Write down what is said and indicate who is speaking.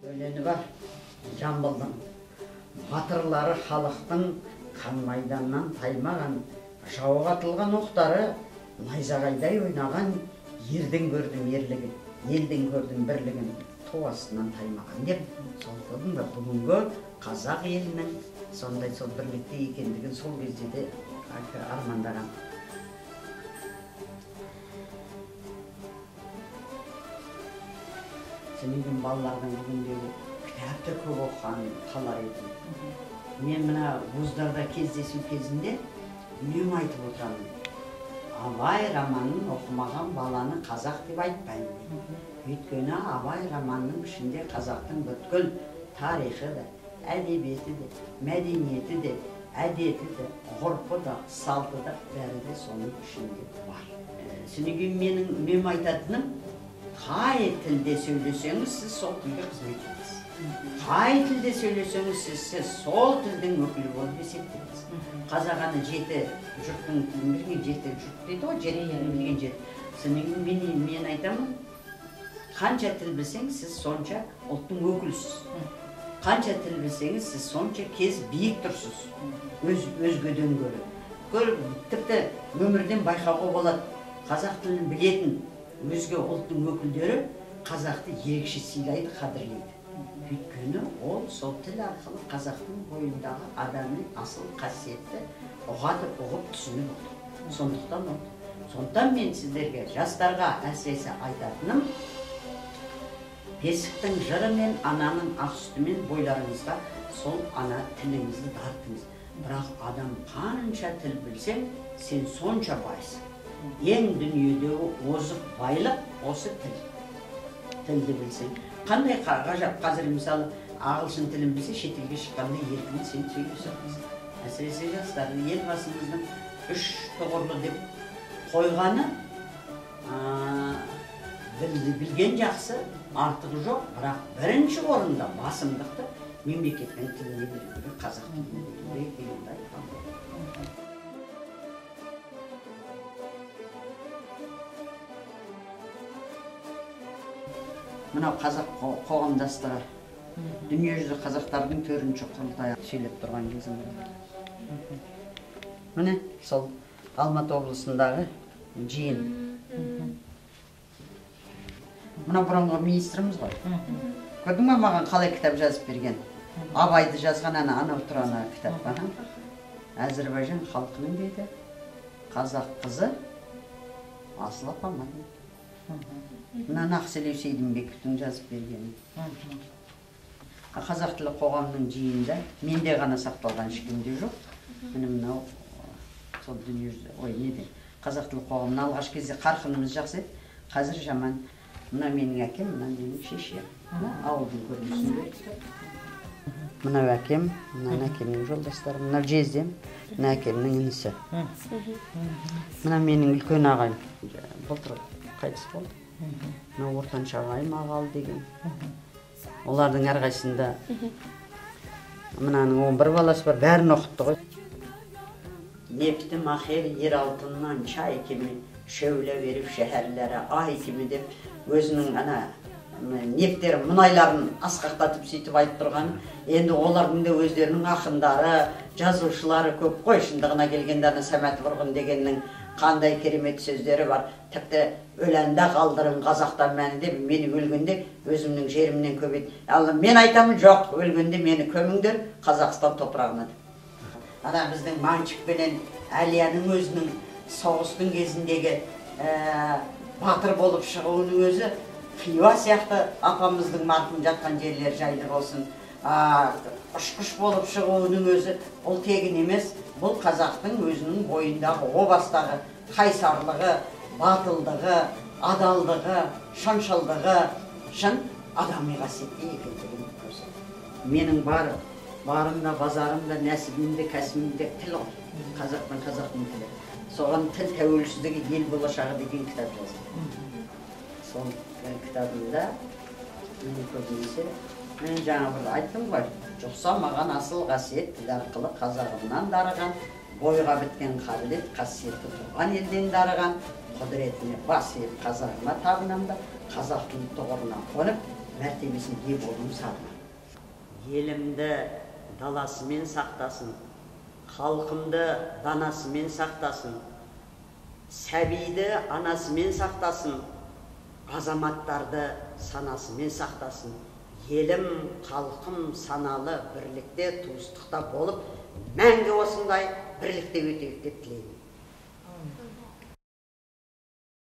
Speaker 1: Өлеңі бар Жамбылдың. Батырлары халықтың қан майданнан таймаған, жауға атылған оқтары найзағайдай ойнаған, ердің көрдім ерлігін, елдің көрдім бірлігін, ту астынан таймаған деп. Сол көрдің бе, бүгінгі қазақ елінің сондай сол бірлікте екендігін сол кезде де армандаған. Содан кейін балалардың бүгіндегі кітапты көп оқығанын қалар едім. Мен мына вуздарда кездесу кезінде үнемі айтып отырамын. Абай романын оқымаған баланы қазақ деп айтпаймын мен. Өйткені Абай романының ішінде қазақтың бүткіл тарихы да, әдебиеті де, мәдениеті де, әдеті де, ғұрпы да, салты да, бәрі де соның ішінде бар. Содан кейін менің үнемі айтатыным, қай тілде сөйлесеңіз, сіз сол тілге қызмет етесіз. Қай тілде сөйлесеңіз, сіз сол тілдің өкілі болып есептелесіз. Қазақ ана жеті жұрттың тілін білген, жеті жұрт дейді ғой, жеті тілін білген жеті. Содан кейін мен айтамын, қанша тіл білсең, сіз сонша ұлттың өкілісіз. Қанша тіл білсеңіз, сіз сонша кез биік тұрсыз өзгеден гөрі. Тіпті өмірден байқауға болады, қазақ тілін білетін өзге ұлттың өкілдері қазақты ерекше сыйлайды, қадірлейді. Өйткені ол сол тіл арқылы қазақтың бойындағы адами асыл қасиетті ұғады, ұғып, түсініп отыр. Сондықтан мен сіздерге, жастарға әсіресе айтатыным, бесіктің жыры мен ананың ақ сүтімен бойларыңызға сол ана тіліңізді дарытыңыз. Бірақ адам қанша тіл білсең, сен сонша байсың. Ең дүниедегі озық байлық осы тіл. Тілді білсең. Қандай ғажап, қазір мысалы ағылшын тілін білсе, шетелге шыққанда еркін сен сөйлесе аласың. Әсіресе жастар, Елбасымыздың үш тұғырлы деп қойғаны, білген жақсы, артығы жоқ, бірақ бірінші орында басымдықты мемлекеттің тіліне беру керек, қазақ тіліне беру керек дегенді айтқан. Мынау қазақ қоғамдастығы, дүниежүзі қазақтардың 4-ші құрылтайы сөйлеп тұрған кезім. Міне сол Алматы облысындағы жиын. Мынау бұрынғы министріміз ғой. Көрдің бе маған қалай кітап жазып берген? Абайды жазған анау тұр ана кітап. Әзірбайжан халқының дейді, қазақ қызы асыл апама дейді. Мынаны Ақселеу Сейдімбековтің жазып бергені. Қазақ тілі қоғамының жиынында менде ғана сақталған, ешкімде жоқ. Міне мынау сол дүниежүзі, ой неде? Қазақ тілі қоғамының алғаш кезде қарқынымыз жақсы еді, қазір жаман. Мына менің әкем, мына менің шешем. Мына ауылдың көрінісінде. Мынау әкем, мына әкемнің жолдастары, мынау жездем, мына әкемнің інісі. Мына менің үлкен ағайым, былтыр қайтыс болды. Мына ортаншы ағайым Ағалы деген. Олардың әрқайсысында мынаның 11 баласы бар, бәрін оқытты ғой. Нефті махер ер алтыннан чай кеми, шәуле беріп шәһәрлері ай кеми деп өзінің ана нефтер мұнайларын асқақтатып сөйтіп айтып тұрған. Енді олардың да өздерінің ақындары, жазушылары көп қой. Шындығына келгенде ана Сәмәт Вұрғын дегеннің қандай керемет сөздері бар. Тіпті өләнде қалдырын қазақтан мәні деп, мені өлгенде өзімнің жерімнен көбейт. Ал мен айтамын, жоқ, өлгенде мені көміңдер Қазақстан топырағына деп. Ана біздің Манчик пенен Әлияның өзінің соғыстың кезіндегі батыр болып шығуының өзі Хиуа сияқты апамыздың марқұм жатқан жерлері жайлы болсын, ұшқыш болып шығуының өзі бұл тегін емес, бұл қазақтың өзінің бойындағы о бастағы қайсарлығы, батылдығы, адалдығы, шыншылдығы, шын адами қасиетте екендігін көрсетеді. Менің барым да, базарым да, нәсібім де, кәсібім де тіл ғой. Қазақтың қазақтың тілі. Соған тіл тәуелсіздігі ел болашағы деген кітап жаздым. Сол кітабымда мен көбінесе мен жаңа бір айттым ғой, жұқса маған асыл қасиет тіл арқылы қазағымнан дарыған, бойға біткен қабілет қасиетті туған елден дарыған, құдіретіне бас иіп қазағыма табынам да, қазақ тілі тұғырына қонып, мәртебесіне ие болуын сағынамын. Елімді даласымен сақтасын, халқымды данасымен сақтасын, сәбиді анасымен сақтасын, азаматтарды санасымен сақтасын. Елім, халқым саналы бірлікте, туыстықта болып, мәңгі осындай бірлікте өтейік деп тілеймін.